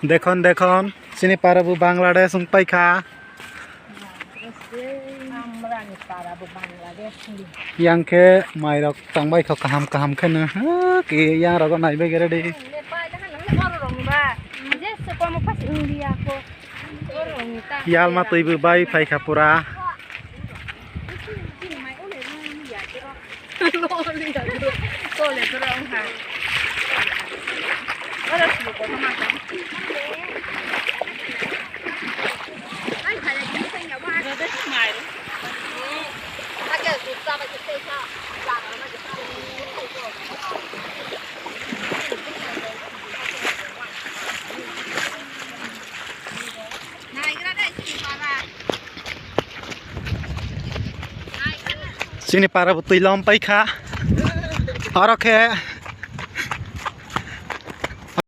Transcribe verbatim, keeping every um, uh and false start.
Dekhon, dekhon, chini para bo Bangladesh wng paikha. Yang khe mairok tangbai kho kaham kaham khe no. Ha, ki yang rogo naibai gere de. Yalma twi bo bai phaikha pura. Chini para bo twi lom paikha. Oro khe